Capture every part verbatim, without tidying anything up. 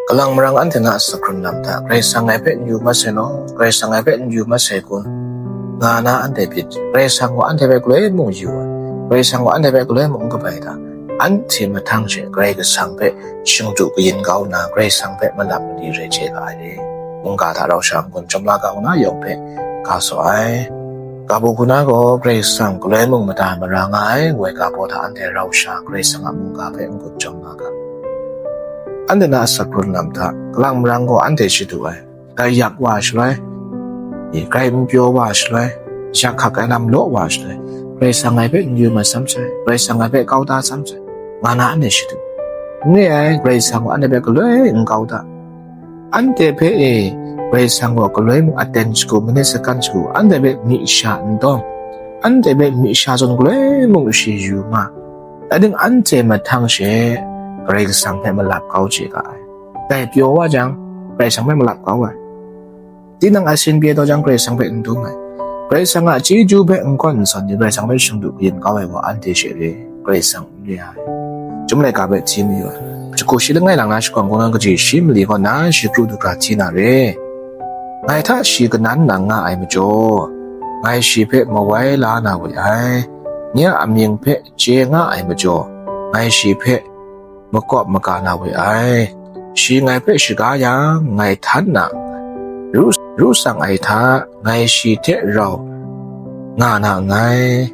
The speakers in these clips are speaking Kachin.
Kalang marang anhte na sakhkrun lam hta, Karai Kasang ngai hpe n yu mat sai law, Karai Kasang ngai hpe n yu mat sai kun, nga na anhte byin, Karai Kasang gaw anhte hpe galoi mung yu ai, Karai Kasang gaw anhte hpe galoi mung n kabai hta, anhte mahtang she Karai Kasang hpe shingdu kayin kau nna, Karai Kasang hpe malap mali rai chye ga ai re. Mungga hta rau sha n-gun chyawm la ga u na yawng hpe ga saw ai. Ga bu hku na gaw Karai Kasang galoi mung mada mara nga ai, woi ga baw hta anhte rau sha Karai Kasang a mungga hpe n-gun chyawm la ga. Anhte na sakhkrun lam hta, kalang marang gaw anhte shadu ai, grai yak wa shaloi, grai n pyaw wa shaloi, yak hkak ai lam law wa shaloi, Karai Kasang ngai hpe n yu mat sam sai, Karai Kasang ngai hpe kau da sam sai, nga na anhte shadu. N re ai, Karai Kasang gaw anhte hpe galoi n kau da. Anhte hpe e, Karai Kasang gaw galoi mung aten shagu, manit sakan shagu, anhte hpe myi sha n dawng, anhte hpe myi sha zawn galoi mung shi yu nga, dai ting anhte mahtang she Karai Kasang hpe malap kau chye ga ai. Dai pyaw wa jang, Karai Kasang hpe malap kau ai. Tinang a sin pye taw jang, Karai Kasang hpe n dum ai. Karai Kasang a chyeju hpe n gawn n sawn ni, Karai Kasang hpe shingdu kayin kau ai gaw anhte she re, Karai Kasang n re ai. Chyum laika hpe hti mayu ai. Jahku shi langai lang na shakawn kungdawn kaji shi mali kaw na shi kru du hkra hti na re. Ngai hta shi kanan nang nga ai majaw, ngai shi hpe mawai la na we ai. Nye a amying hpe chye nga ai majaw, ngai shi hpe makawp maga na we ai. Shi ngai hpe shaga yang, ngai htan na nngai. Ru, ru tsang ai hta, ngai shi hte rau nga na nngai.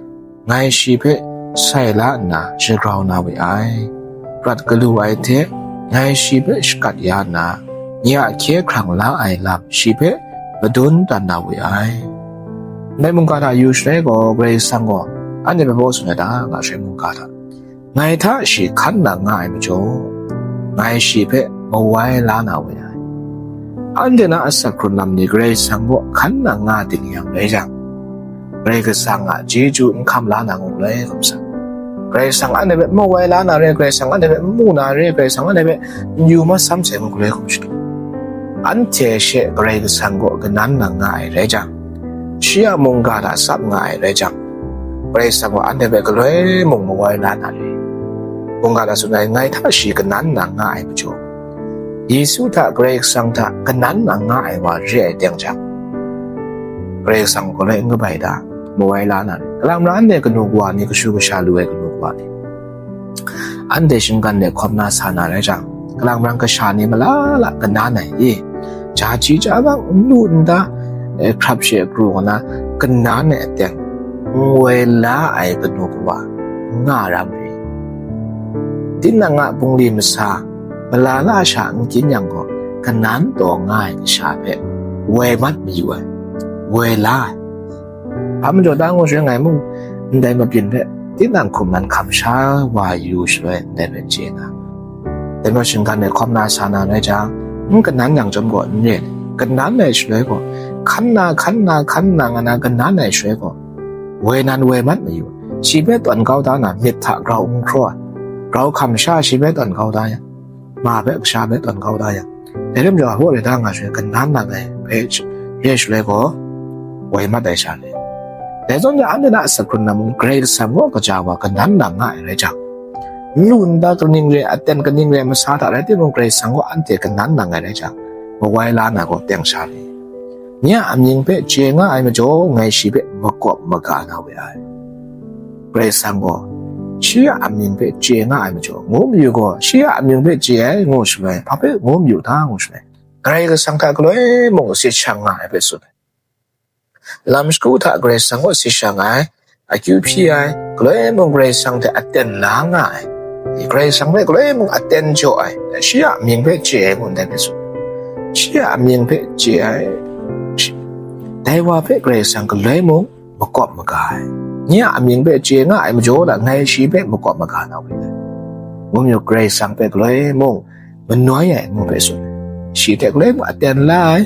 Ngai shi hpe sai la nna shagrau na we ai. Prat galu ai hte, ngai shi hpe shakat ya nna, nye a hkye hkrang la ai lam shi hpe madun dan na we ai. Ndai mungga hta yu shaloi gaw, Karai Kasang gaw anhte hpe baw tsun ai ta, nga shaloi mungga hta. Ngai hta shi hkan nang nga ai majaw, ngai shi hpe mawai la na we ai. Anhte na a sakhkrun lam ni Karai Kasang kaw hkan nang nga ting yang rai jang, Karai Kasang a chyeju n hkam la na ngu lai hkum sa. Karai Kasang anhte hpe mawai la na re, Karai Kasang anhte hpe mu na re, Karai Kasang anhte hpe n yu masam sai ngu lai hkum shadu. Anhte she Karai Kasang kaw kanan nang nga ai rai jang, shi a mungga hta tsap nga ai rai jang, Karai Kasang gaw anhte hpe galoi mung mawai la na re. Mungga hta tsun ai, ngai hta shi kanan nang nga ai majaw, Yesu hta Karai Kasang hta kanan nang nga ai wa re ai teng jang, Karai Kasang gaw galoi n kabai da, mawai la na re. Kalang mara anhte kanu kawa ni, kashu kasha lu ai kanu kawa ni, anhte shinggan de hkawm na sa na rai jang, kalang marang kasha ni malala kanan ai i, ja ji ja bang n lu nta, eh, hkrap she kru nna kanan ai aten, n woi la ai kanu kawa n nga ra ma ri. Tinang a bungli masa, malala sha n kyin yang gaw, kanan taw nga ai kasha hpe woi mat mayu ai, woi la ai. Hpa majaw ta ngu shaloi ngai mung ndai mabyin hpe tinang hkum nan hkam sha wa yu shaloi ndai hpe chye nga. Dai majaw shinggan ai hkawm na sa na rai jang, n kanan yang chyawm gaw n re, kanan ai shaloi gaw, hkan na, hkan na, hkan na nga na kanan ai shaloi gaw, woi nan woi mat mayu, shi hpe tawn kau da na myit hta grau n hkraw ai, grau hkam sha shi hpe tawn kau da yang, ma hpe kasha hpe tawn kau da yang, dai lam jaw a baw rai da nga shaloi kanan nang ai hpe re shaloi gaw, woi mat ai sha ni. Dai zawn ja anhte na a sakhkrun na mung Karai Kasang gaw kaja wa kanan nang nga ai rai jang, n lu nta kaning re, aten kaning re masa hta rai timung, Karai Kasang gaw anhte kanan nang ai rai jang, mawai la na gaw teng sha ni. Nye a amying hpe chye nga ai majaw, ngai shi hpe makawp maga na we ai. Karai Kasang gaw, shi a amying hpe chye nga ai majaw, ngu mayu gaw, shi a amying hpe chye ai, ngu shaloi, hpa hpe ngu mayu ta, ngu shaloi, Karai Kasang hta galoi mung sit shang nga ai hpe tsun ai. Lam shagu hta Karai Kasang gaw sit shang ai, akyu hpyi ai, galoi mung Karai Kasang hte aten la nga ai, Karai Kasang hpe galoi mung aten jaw ai, shi a amying hpe chye ai ngu ndai hpe tsun. Shi a amying hpe chye ai, shi, dai wa hpe Karai Kasang galoi mung makawp maga ai. Nye a amying hpe chye nga ai majaw la, ngai shi hpe makawp maga na we ai. Ngu mayu, Karai Kasang hpe galoi mung manoi ai ngu hpe tsun ai. Shi hte galoi mung aten la ai,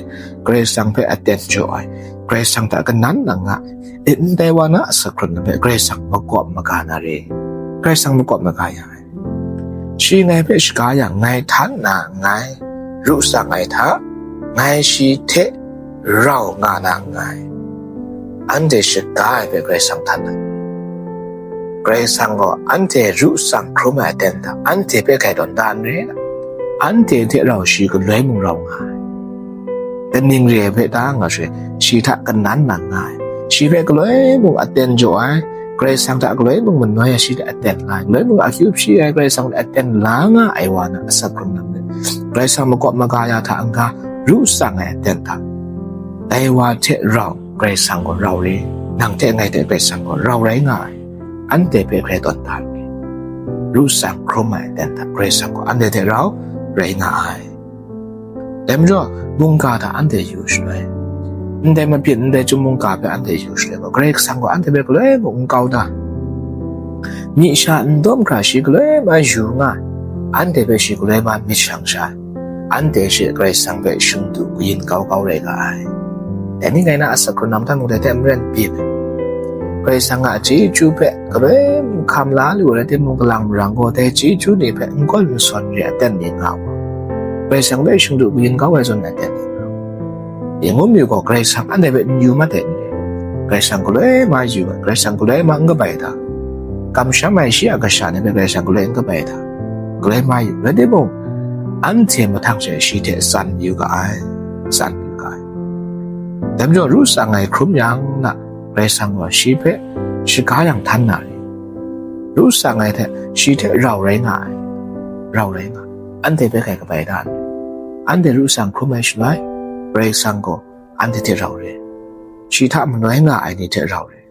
Karai Kasang hpe aten jaw ai, Karai Kasang hta kanan nang nga ai. E, ndai wa na a sakhkrun hpe Karai Kasang makawp maga na re. Karai Kasang makawp maga ya ai. Shi ngai hpe shaga yang, ngai htan na nngai, ru tsang ai hta, ngai shi hte rau nga na nngai. Anhte shaga ai hpe Karai Kasang htan ai. Karai Kasang gaw anhte ru tsang hkrum ai aten hta, anhte hpe grai tawn da n re ai. anhte hte rau shi galoi mung rau nga ai. Kaning re ai hpe ta nga she, shi hta kanan nan nga ai. Shi hpe galoi mung aten jaw ai, Karai Kasang hta galoi mung manoi ai, shi hta aten la ai, galoi mung akyu hpyi ai, Karai Kasang hta aten la nga ai wa na asak hkrung lam let, Karai Kasang makawp maga ya hta n-ga ru tsang ai aten hta, dai wa hte rau Karai Kasang gaw rau re, nang hte ngai hte Karai Kasang gaw rau rai nga ai, anhte hpe hkrai tawn da ai. Ru tsang hkrum ai aten hta Karai Kasang gaw anhte hte rau rai nga ai. Dai majaw, mungga hta anhte yu shaloi, ndai mabyin, ndai chyum mungga hpe anhte yu shaloi gaw, Karai Kasang gaw anhte hpe galoi mung n kau da. Myi sha n dawm hkra shi galoi ma yu nga ai, anhte hpe shi galoi ma myit shang sha ai, anhte she Karai Kasang hpe shingdu kayin kau kau rai nga ai. Dai ni ngai na asak hkrung lam hta mung dai hte maren byin ai. Karai Kasang a chyeju hpe galoi mung hkam la lu ai rai timung, kalang marang gaw dai chyeju ni hpe n gawn n sawn re ai aten ni nga ai. Karai Kasang hpe shingdu kayin kau ai zawn ai aten ni nga ai. Ning ngu mi gaw, Karai Kasang anhte hpe n yu mat ai n re. Karai Kasang galoi ma yu ai, Karai Kasang galoi ma n kabai da. Kamsham ai shi a kasha ni hpe Karai Kasang galoi n kabai da. Galoi ma yu, rai timung, anhte mahtang she shi hte tsan yu ga ai, tsan yu ga ai. Dai majaw, ru tsang ai hkrum yang na, Karai Kasang gaw shi hpe shaga yang htan na re. Ru tsang ai hte shi hte rau rai nga ai, rau rai nga ai. Anhte hpe hkrai kabai da n re. Anhte ru tsang hkrum ai shaloi, Karai Kasang gaw anhte hte rau re. Shi hta manoi nga ai ni hte rau re.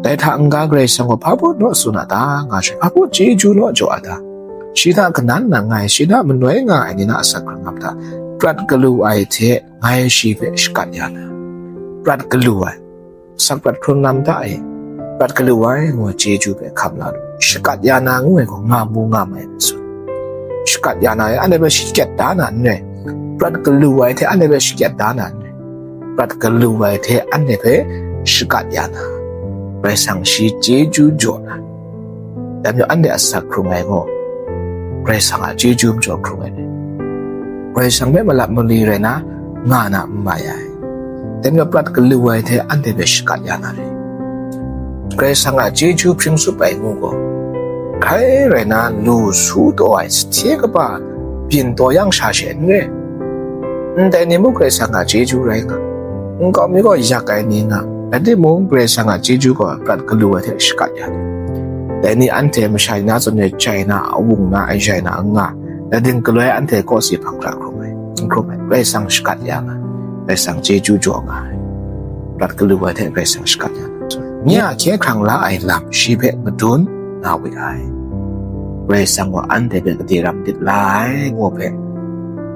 Dai hta n-ga Karai Kasang gaw hpa baw naw tsun a ta, nga she, hpa baw chyeju naw jaw a ta? Shi hta kanan nan nga ai, shi hta manoi nga ai ni na asak hkrung lam hta prat galu ai hte ngai shi hpe shakat ya na. Prat galu ai, asak prat hkrung lam hta e, prat galu ai ngu ai chyeju hpe hkam la lu. Shakat ya na ngu ai gaw nga mu nga mai ai tsun. Shakat ya na e, anhte hpe shakyat da na n re. Prat galu ai hte anhte hpe shakyat da na n re. Prat galu ai hte anhte hpe shakat ya na, Karai Kasang shi chyeju jaw na. Dai majaw, anhte asak hkrung ai gaw, Karai Kasang a chyeju majaw hkrung ai ni, Karai Kasang hpe malap mali rai na, nga na n mai ai. Dai majaw, prat galu ai hte anhte hpe shakat ya na re. Karai Kasang a chyeju hpring tsup ai ngu gaw, hkrai rai na, lu su taw ai, sahte kaba byin taw yang sha she n re. Ndai ni mung Karai Kasang a chyeju rai nga, nkau mi gaw yak ai ni nga, rai timung, Karai Kasang a chyeju gaw prat galu ai hte shakat ya ai. Dai ni anhte masha ni na zawn e jai na, a wung na, a jai na n nga, dai ning galoi anhte kawsi hpang hkra hkrum ai, n hkrum ai, Karai Kasang shakat ya nga ai, Karai Kasang chyeju jaw nga ai, prat galu ai hte Karai Kasang shakat ya nga ai. Nye a hkye hkrang la ai lam shi hpe madun na we ai. Karai Kasang gaw anhte hpe gade ram dit la ai, ngu hpe,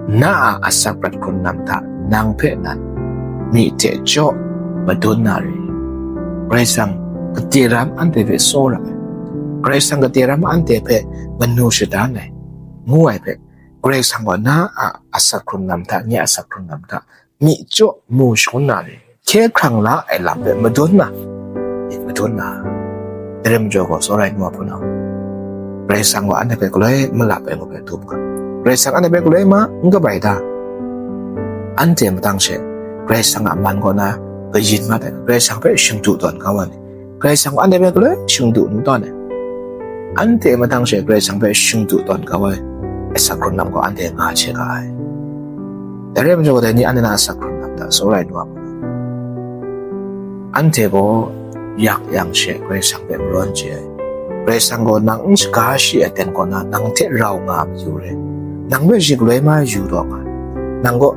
na a asak prat hkrung lam hta nang hpe nan myi hte jaw madun na re. Karai Kasang gade ram anhte hpe tsawra ai. Karai Kasang gade ram anhte hpe manu shadan ai, ngu ai hpe, Karai Kasang gaw na a asak hkrung lam hta, nye a asak hkrung lam hta, myi jaw mu shangun na re, hkye hkrang la ai lam hpe madun na, myit madun na. Dai rai majaw gaw, tsawra ai nu wa hpunau, Karai Kasang gaw anhte hpe galoi malap ai ngu hpe dum ga. Karai Kasang anhte hpe galoi ma n kabai da. Anhte matang she Karai Kasang a man kaw na kayin mat ai, Karai Kasang hpe shingdu tawn kau ai ni, Karai Kasang gaw anhte hpe galoi shingdu n tawn ai. Anhte matang she Karai Kasang hpe shingdu tawn kau ai asak hkrung lam gaw anhte nga hte ga ai. Dai rai majaw, dai ni anhte na asak hkrung lam hta tsawra ai nu wa hpunau, anhte gaw yak yang she Karai Kasang hpe marawn chye ai. Karai Kasang gaw nang n shaga shi ai aten kaw na nang hte rau nga a mayu re. Nang hpe shi galoi ma yu taw nga ai. Nang gaw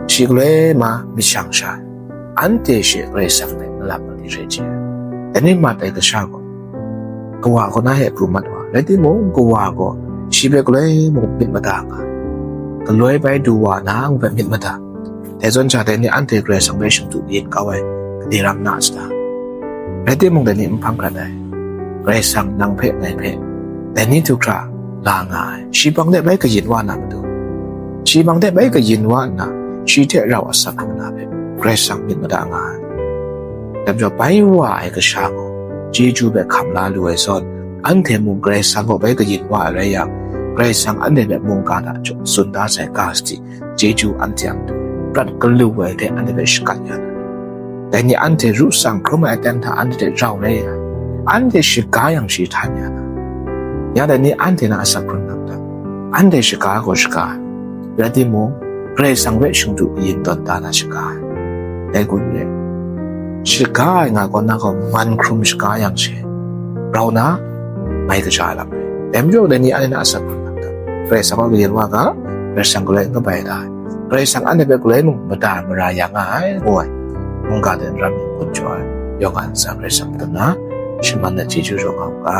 shi galoi ma myit shang sha ai. Anhte she Karai Kasang hpe malap mali rai chye ai. Dai ni mat ai kasha gaw, kawa kaw na e pru mat wa, rai timung, kawa gaw shi hpe galoi mung myit mada nga, galoi bai du wa na ngu hpe myit mada. Dai zawn sha, dai ni anhte Karai Kasang hpe shingdu kayin kau ai gade ram na sa ta? Rai timung, dai ni n hpang hkrat ai. Karai Kasang nang hpe, ngai hpe, dai ni du hkra la nga ai. Shi hpang de bai kayin wa na matu, shi hpang de bai kayin wa nna, shi hte rau asak hkrung na hpe Karai Kasang myit mada nga ai. Dai majaw, bai wa ai kasha gaw chyeju hpe hkam la lu ai zawn, anhte mung Karai Kasang gaw bai kayin wa ai rai yang, Karai Kasang anhte hpe mungga hta jaw tsun da sai ga sadi, chyeju anhte a matu prat galu ai hte anhte hpe shakat ya na. Dai ni anhte ru tsang hkrum ai aten hta anhte hte rau rai ai, anhte shaga yang shi htan ya na. Ya dai ni anhte na asak hkrung lam hta, anhte shaga gaw shaga ai, rai timung, Karai Kasang hpe shingdu kayin tawn da na shaga ai. Dai kun re, shaga ai nga gaw na gaw man hkrum shaga yang she, rau na, mai kaja ai lam re. Dai majaw, dai ni anhte na asak hkrum hkam hta, Karai Kasang gaw kayin wa ga, Karai Kasang galoi n kabai da ai. Karai Kasang anhte hpe galoi mung mada mara ya nga ai, ngu ai. Mungga hte n ram n gun jaw ai, yawng a ntsa Karai Kasang hpe na shaman ai chyeju jaw nga u ga.